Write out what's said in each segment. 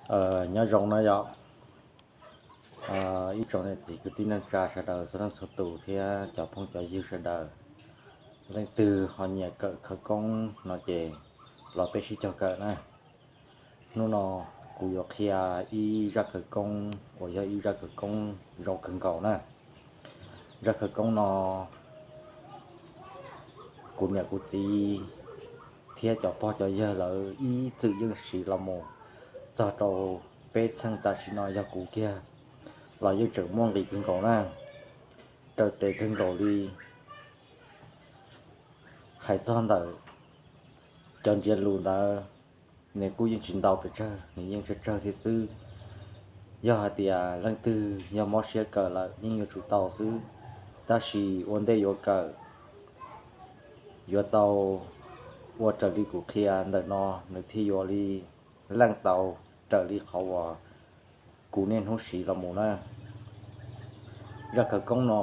Nyob zoo na yom, ib tsoom niam txiv kwv tij neej tsa sawv daws txhua leej txhua tus thiab cov phooj cov ywg sawv daws, leej twg ho nyiam kawm khawv koob no ces los peb sib cog kawm na. Hnub no kuv yuav qhia ib zaj khawv koob uas yog ib zaj khawv koob zoo kawg nkaus na. Zaj khawv koob no kuv niam kuv txiv thiab cov pog cov yawg lawv ib txwm yeej siv los mus txog rau peb txheej tam sim no yog kuv kiag los yeej tseem muaj nqis kawg nkaus na, raws tes kawg nkaus li. Hais txog ntawm cov ntsiab lus ntawd, nws kuj yeej tsis ntau pes tsawg, nws yeej tsawg tsawg thiab xwb. Yog hais tias leej twg yog mob siab kawm lawm yeej yuav tsum tau xwb, tab sis ua ntej yuav kawm yuav tau ua raws li kuv qhia ntawm no nws thiaj yuav li leej tau raws li qhov uas kuv niaj hnub siv los mus na. Zaj khawv koob no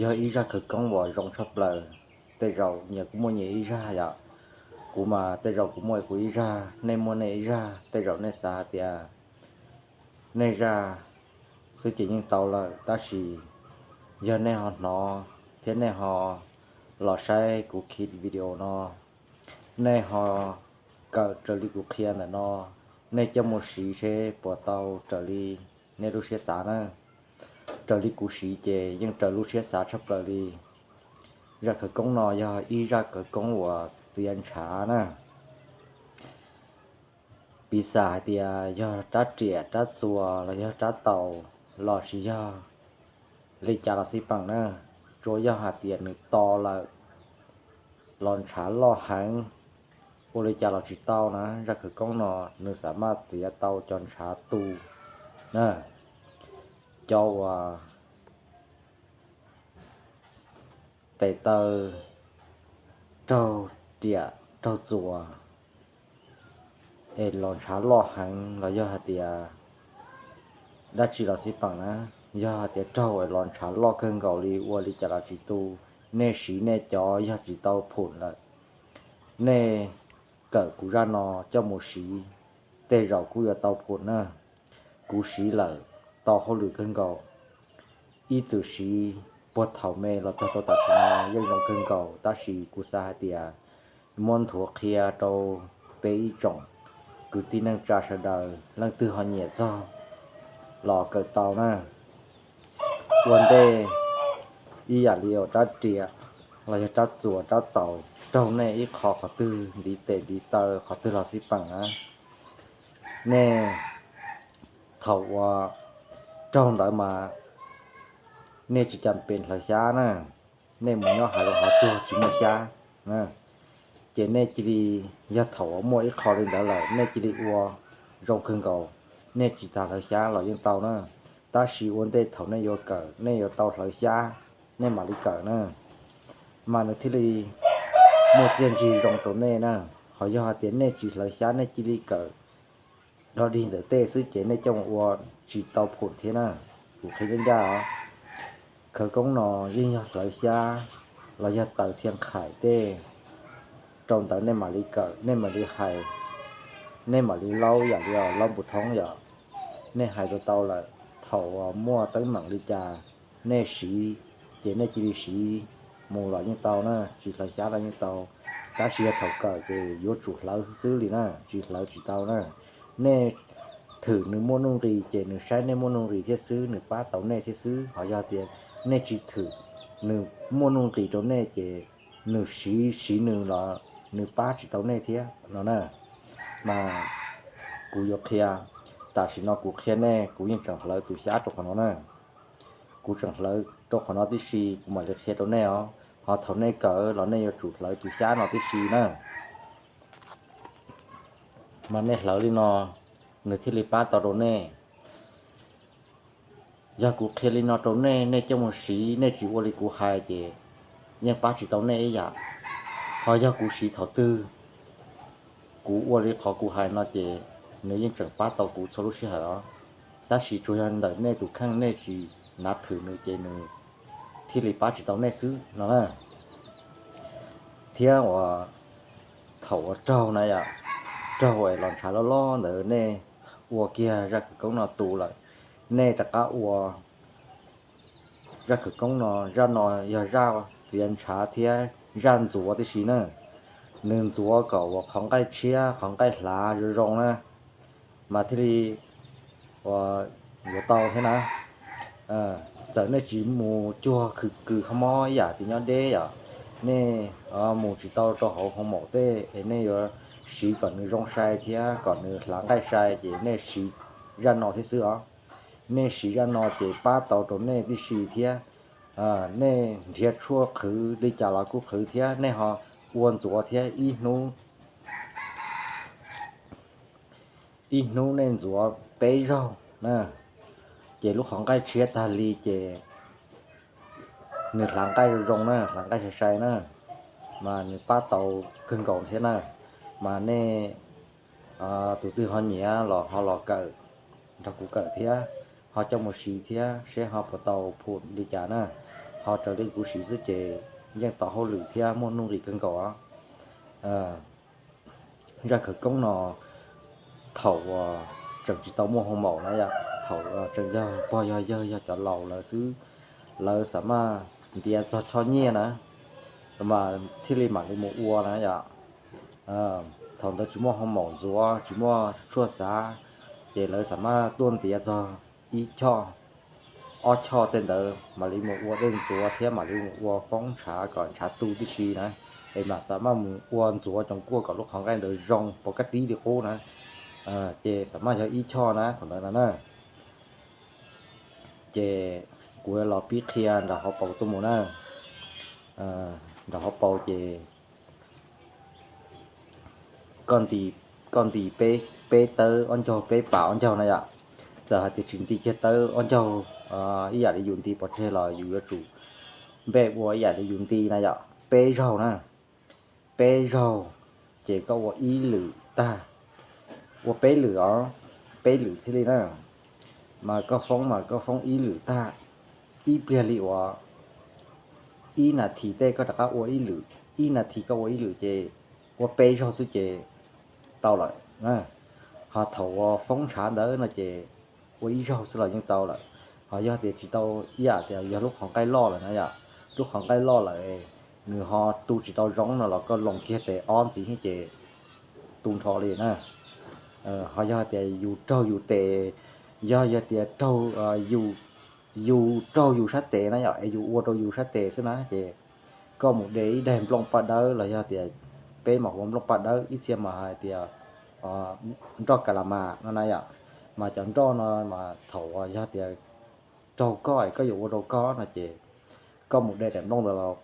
yog ib zaj khawv koob uas zoo tshaj plaws. Tej zaum nyias kuj muaj nyias ib zaj yom, kuv mas tej zaum kuv muaj kuv ib zaj, nej muaj nej ib zaj. Tej zaum nej xav hais tias nej zaj xwb ces yeej tau lawm, tab sis yog nej ho hnov thiab nej ho los saib kuv clip video no, nej ho kawm raws li kuv qhia ntawm no, nej coj mus siv seb puas tau raws li nej lub siab xav na. Raws li kuv siv ces yeej raws lub siab xav tshaj plaws li. Zaj khawv koob no yog ib zaj khawv koob uas txiav ntshav na. Piv xam hais tias yog rab riam rab txuas los yog rab taus los sis yog li cas los xij peem na, tsuas yog hais tias nws to lawm los ntshav loj heev, ua li cas los tsis tau na, zaj khawv koob no nws xam maj txiav tau cov ntshav tu na, cov uas tes taw raug riam raug txuas es los ntshav loj heev los yog hais tias dab tsi los xij peem na, yog hais tias raug es los ntshav loj kawg nkaus li ua li cas los tsis tu, nej siv nej cov yog tsis tau phum lawm, nej kawm kuv zaj no coj mus siv, tej zaum kuj yuav tau phum na. Kuv siv lawm tau hauj lwm kawg nkaus, ib txwm siv puag thaum me los txog rau tam sim no yeej zoo kawg nkaus, tab sis kuv xav hais tias muab nthuav qhia rau peb ib tsoom kwv tij neej tsa sawv daws leej twg ho nyiam txog los kawm tau na. Ua ntej ib yam li uas rab riam los yog rab txuas rab taus raug nej ib qho qhov twg ntiv tes ntiv taw qhov twg los xij peem na, nej thaum uas raug ntawd mas nej tsis cam pem hlawv xyab na, nej mus nyob hav zoov hav tsuag tsis muaj xyab, ces nej cia li, yog thaum uas muaj ib qho li ntawd lawm nej cia li ua zoo kawg nkaus, nej tsis tas hlawv xyab los yeej tau na. Tab sis ua ntej thaum nej yuav kawm nej yuav tau hlawv xyab, nej mam li kawm na, mas nws thiaj li muaj txiaj ntsig zoo rau nej na. Ho yog hais tias nej tsis hlawv xyab nej cia li kawm dog dig ntawm tej xwb ces nej coj mus ua tsis tau phum thiab na. Kuv qhia ncaj ncaj os, khawv koob no yeej yog hlawv xyab los yog taws thiaj nqhaim tej, rau ntawd nej mam li kawm, nej mam li hais, nej mam li laub yam li laub npus thoob yom. Nej hais tau tau lawm, thaum uas muaj teeb meem li cas nej siv, ces nej cia li siv mus los yeej tau na, tsis hlawv xyab los yeej tau. Tab sis yog thaum kawm ces yuav tsum hlawv xwb xwb li na, tsis hlawv tsis tau na. Nej thwm nws muaj nuj nqis ces nws saib nej muaj nuj nqis thiab xwb, nws pab tau nej thiab xwb. Ho yog tias nej tsis thwm nws muaj nuj nqis rau nej ces nws siv siv nws los nws pab tsis tau nej thiab no na. Mas kuv yuav qhia, tam sim no kuv qhia nej, kuv yeej tseem hlawv tus xyab rau qhov no na. Kuv tseem hlawv rau qhov no tib si kuv mam li qhia rau nej os. Ho thaum nej kawm los nej yuav tsum hlawv tus xyab no tib si na. Mas nej hlawv li no, nws thiaj li pab tau rau nej. Yog kuv qhia li no rau nej, nej coj mus siv nej tsis ua li kuv hais ces yeej pab tsis tau nej ib yam. Ho yog kuv siv thaum twg, kuv ua li qhov kuv hais no ces nws yeej tseem pab tau kuv txhua lub sij hawm os. Tab sis tsuas yog ntawm nej tus kheej nej tsis nav thwm nws ces nws thiaj li pab tsis tau nej xwb no na. Thiab uas thaum uas raug na yom, raug es los ntshav loj loj ntawd nej ua kiag zaj khawv koob no tu lawm, nej rov qab ua zaj khawv koob no. Zaj no yog zaj txiav ntshav thiab zaj ntxuav tib si na. Nws ntxuav kom uas qhov nqaij tshiab qhov nqaij hlav zoo zoo na, mas thiaj li uas yuav tau thiab na. Txawm nej tsis mus cuag khwv kws kho mob ib yam tias nyob deb yom, nej mus tsis tau rau hauv hoo maum tej es nej yuav siv kom nws zoo sai thiab kom nws hlav nqaij sai ces nej siv zaj no thiab xwb os. Nej siv zaj no ces pab tau rau nej tib si thiab. Nej nrhiav tshuaj qhwv li cas los kuj qhwv thiab, nej ho ua ntxuav thiab ib hnub ib hnub nej ntxuav peb zaug na, ces lub qhov nqaij tshiab tag li ces nws hlav nqaij zoo zoo na, hlav nqaij sai sai na, mas nws pab tau kawg nkaus thiab na. Mas nej tus twg ho nyiam los ho los kawm nrog kuv kawm thiab, ho coj mus siv thiab seb ho puas tau phum li cas na. Ho raws li kuv siv xwb ces yeej tau hauj lwm thiab muaj nuj nqis kawg nkaus os. Zaj khawv koob no thaum uas tseem tsis tau muaj hoo maum na yom, thaum tseem yog pog yog yawg yog cov laus lawm xwb, lawv xam maj ntiav txog choj nyiaj na, mas thiaj li mam li mus ua na yom. Thaum ntawd tsis muaj hoo maum ntxuav tsis muaj tshuaj xav, ces lawv xam maj tuaj ntiav txog ib choj ob choj tej ntawd mam li mus ua dej ntxuav thiab mam li mus ua foob ntshav kom ntshav tu tib si na, es mam xam maj mus ua ntxuav coos kuaj kom lub qhov nqaij ntawd zoo pov kab tib li qub na. Ces xam maj yog ib choj na thaum ntawd no na. Ces kuv los pib qhia nram hauv paus tuaj mus na. Nram hauv paus ces koj nti peb tawb ob ncaug peb pas ob ncaug na yom. Txawm hais tias tsis nti kiag tawb ob ncaug ib yam li yus nti pov tseg los yus yuav tsum npej ua ib yam li yus nti na yom, peb zaug na. Peb zaug ces koj ua ib lwm tag, ua peb lwm os, peb lwm thiaj li na. Mas koj foob mas koj foob ib lwm tag, ib pliag li uas ib nas this tej koj rov qab ua ib lwm, ib nas this koj ua ib lwm ces ua peb zaug xwb ces tau lawm. Ho thaum uas foob ntshav ntawd no ces ua ib zaug xwb los yeej tau lawm. Ho yog tias tsis tau, ib yam tias yog lub qhov nqaij loj lawm na yom, lub qhov nqaij loj lawm, nws ho tu tsis tau zoo no los koj loos kiag tes ob ntxiv ces tu nrho li na. Ho yog tias yus raug yus tes, yog yog tias yus raug yus sab tes na yom, es yus ua rau yus sab tes xwb na ces koj mus de ib daig nplooj paj dawb los yog tias peb mas hu ua nplooj paj dawb, ib txhia mas hais tias nroj ka la mas no na yom. Mas cov nroj no mas thaum uas yog tias raug koj es koj yuav ua rau koj no ces koj mus de daim nplooj ntawd los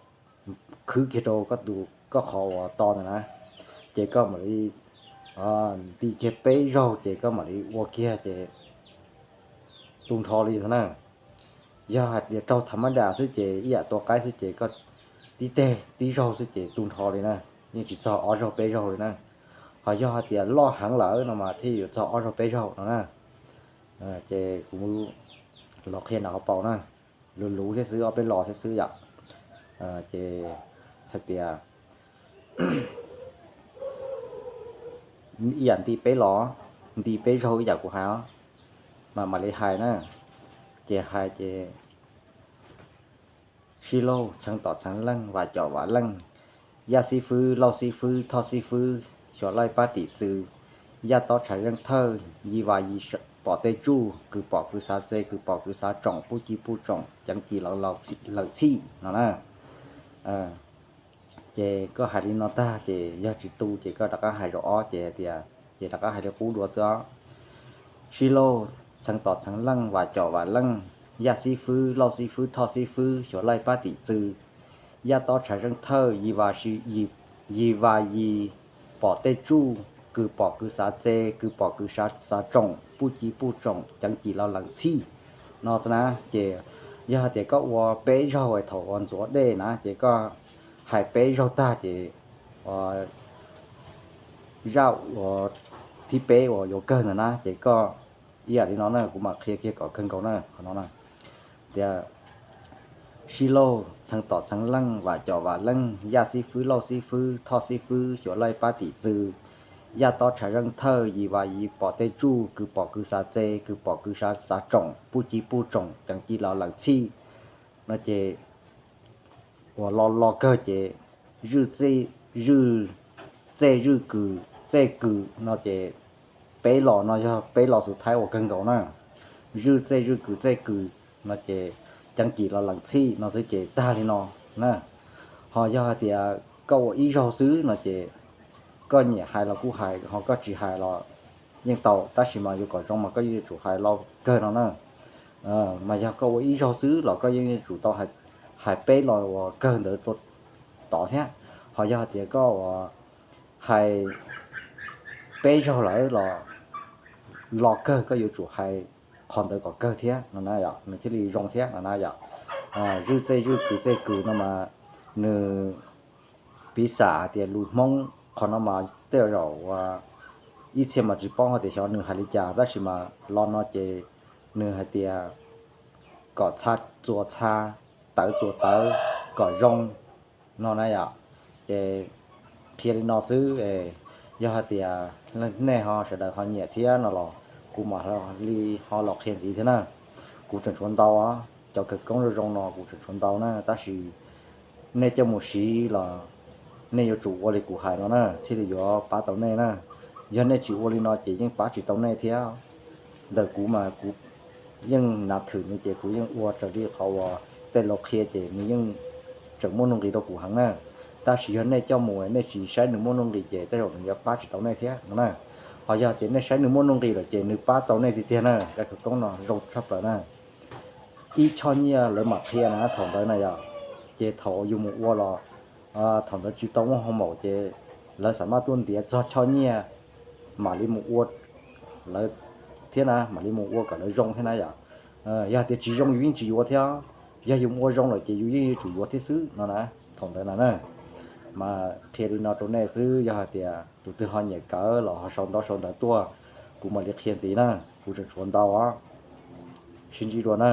khwb kiag rau koj tus koj qhov uas to ntawd na, ces koj mam li nti kiag peb zaug ces koj mam li ua kiag ces tu nrho li ntag na. Yog hais tias raug tham mab das xwb ces ib yam tua qaib xwb ces koj tib teg tib zaug xwb ces tu nrho li na, yeej tsis txog ob zaug peb zaug li na. Ho yog hais tias loj heev lawm no mas thiaj yuav txog ob zaug peb zaug no na. Ces kuv los qhia nram hauv paus na, luv luv thiab xwb, ob peb los thiab xwb yom. Ces hais tias ib yam nti peb los, nti peb zaug ib yam kuv hais os, mas mam li hais na. Ces hais ces sib laug txheev tom txheev leej, vam com vam leej, yaj xib fwb, lauj xib fwb, thoj xib fwb, xyuas laij pab tim txwv, yaj tob tshais zeej thawj, yi vas yi pom tej tsuj, kws pom kws xav txe, kws pom kws xav tsoom, puj ci puj tsoom, ceev ci lawv txhij no na. Ces koj hais li no tag ces yog tsis tu ces koj rov qab hais zaum ob ces hais tias, ces rov qab hais li qub dua xwb os. Sib laug txheev tom txheev leej, vam com vam leej, yaj xib fwb, lauj xib fwb, thoj xib fwb, xyuas laij pab tim txwv, yaj tob tshais zeej thawj, yi vas yi pom tej tsuj, kws pom kws xav txe, kws pom kws xav tsoom, puj ci puj tsoom, ceev ci lawv txhij no xwb na. Ces yog hais tias koj ua peb zaug thaum uas ntxuav dej na ces koj hais peb zaug tag ces zaj uas thib peb uas yuav kawg ntawd na ces koj ib yam li no na, kuv mam qhia kiag kom kawg nkaus na qhov no na. Tias sib laug txheev tom txheev leej, vam com vam leej, yaj xib fwb, lauj xib fwb, thoj xib fwb, xyuas laij pab tim txwv, yaj tob tshav zeej thawj, yim vas yim pom tej tsuj, kws pom kws xav txe, kws pom kws xav tsoom, puj ci puj tsoom, ceev ci los lees txhij no ces uas lo lo kawg ces zwj txej, zwj txej zwj kws txej kws no ces peb los no yog peb los xus thaib uas kawg nkaus na. Zwj txej zwj kws txej kws no ces ceev ci los lees txhij no xwb ces tag li no na. Ho yog hais tias koj ua ib zaug xwb no ces koj nyiam hais los kuj hais, ho koj tsis hais los yeej tau, tab sis mas yuav kom zoo mas koj yeej yuav tsum hais lo kawg no na. Mas yog koj ua ib zaug xwb los koj yeej yuav tsum tau hais peb lo uas kawg ntawd rau tod thiab. Ho yog hais tias koj uas hais peb zaug lawm los lo kawg koj yuav tsum hais qhov ntawd kom kawg thiab no na yom, nws thiaj li zoo thiab no na yom. Zwj txej zwj kws txej kws no mas nws piv xam hais tias lus Hmoob qhov no mas tej zaum ua ib txhia mas tsis paub hais tias xyov nws hais li cas, tab sis mas lo no ces nws hais tias kom txha txuas txha, tawv txuas tawv, kom zoo no na yom. Ces qhia li no xwb, yog hais tias nej ho sawv daws ho nyiam thiab no los kuv mam li ho los qhia ntxiv thiab na. Kuv tseem tshuav ntau, cov khawv koob zoo zoo no kuv tseem tshuav ntau na, tab sis nej coj mus siv los nej yuav tsum ua li kuv hais no na thiaj li yuav pab tau nej na. Yog nej tsis ua li no ces yeej pab tsis tau nej thiab. Ntawm kuv mas kuv yeej nav thwm nws ces kuv yeej ua raws li qhov uas tej laus qhia ces nws yeej tseem muaj nuj nqis rau kuv heev na. Tab sis yog nej coj mus nej tsis saib nws muaj nuj nqis ces tej zaum nws yuav pab tsis tau nej thiab no na. Ho yog tias nej saib nws muaj nuj nqis lawm ces nws pab tau nej tiag tiag na, cov khawv koob no zoo tshaj plaws na. Ib choj nyiaj lawv mam qhia na thaum ntawd na yom, ces thaum yus mus ua los thaum ntawd tsis tau muaj hoo maum ces lawv xam maj tuaj ntiav txog choj nyiaj mam li mus ua lawv thiab na, mam li mus ua kom lawv zoo thiab na yom. Yog tias tsis zoo yus yeej tsis yuav thiab, yog yus mus ua zoo lawm ces yus yeej yuav tsum yuav thiab xwb no na, thaum ntawd no na. Mas qhia li no rau nej xwb, yog hais tias tus twg ho nyiam kawm los ho sau ntaub sau ntawv tuaj, kuv mam li qhia ntxiv na, kuv tseem tshuav ntau os. Sib ntsib dua na.